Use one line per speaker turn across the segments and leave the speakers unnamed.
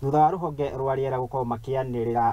Thutha wa rũhonge rwa rĩera gũkorwo makĩanĩrĩra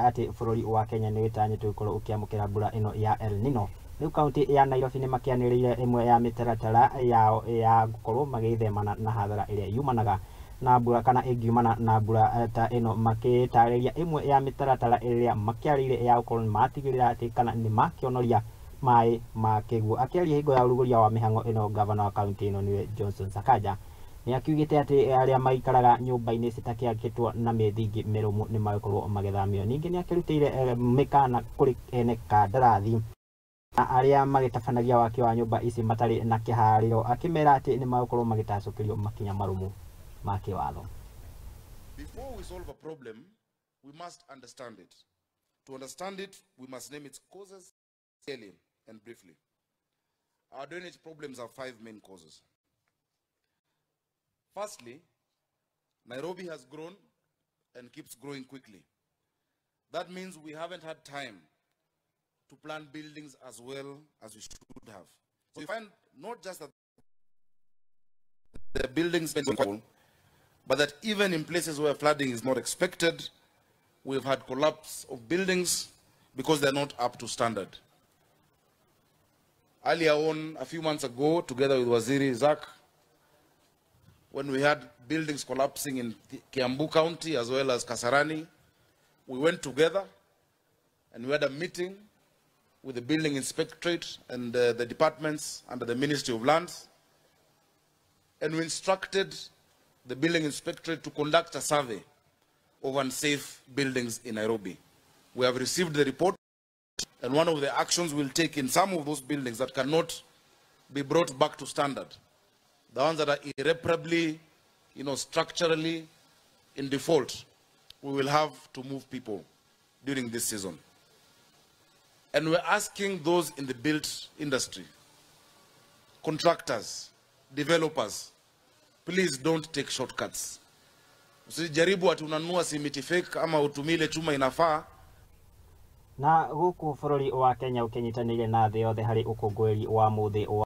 atĩ bũrũri wa Kenya nĩ wĩtanyĩtwo gũkorwo ũkĩamũkĩra mbura ĩno ya El Nino, rĩu kaunti ya Nairobi nĩ makĩanĩrĩire ĩmwe ya mĩtaratara yao ya gũkorwo magĩthemana na hathara ĩrĩa yumanaga na mbura kana ĩngiumana na mbura ta ĩno, makĩtarĩria ĩmwe ya mĩtaratara ĩrĩa makĩarĩire ya gũkorwo nĩmatigĩrĩra atĩ kana nĩmakĩonoria maĩ ma kĩguũ. Akĩaria hingo ya ũrugũria wa mĩhang'o ĩno, gavana wa kaunti ĩno nĩwe Johnson Sakaja nĩ akiugĩte atĩ arĩa maikaraga nyũmba-inĩ citakĩakĩtwo na mĩthingi mĩrũmu nĩ magũkorwo magĩthamio. Ningĩ nĩ akĩrutĩire mĩkana kũrĩ ene kandarathi na arĩa magĩtabanagia waki wa nyũmba ici matarĩ na kĩharĩro, akĩmera atĩ nĩ magũkorwo magĩtacũkĩrio makinya marũmu ma kĩwatho.
Before we solve a problem, we must understand it. To understand it, we must name its causes clearly and briefly. Our drainage problems have five main causes. Firstly, Nairobi has grown and keeps growing quickly. That means we haven't had time to plan buildings as well as we should have. So we find not just that the buildings, but that even in places where flooding is not expected, we've had collapse of buildings because they're not up to standard. Earlier on, a few months ago, together with Waziri Zak, when we had buildings collapsing in Kiambu County as well as Kasarani, we went together and we had a meeting with the building inspectorate and the departments under the Ministry of Lands, and we instructed the building inspectorate to conduct a survey of unsafe buildings in Nairobi. We have received the report, and one of the actions we'll take in some of those buildings that cannot be brought back to standard, the ones that are irreparably, structurally in default, we will have to move people during this season. And we're asking those in the built industry, contractors, developers, please don't take shortcuts. Usijaribu ati unanunua simiti fake ama utumie ile chuma inafaa.
Na gũkũ bũrũri wa Kenya ũkĩnyitanĩire na thĩ yothe harĩ ũkũngũĩri wa mũthĩ wa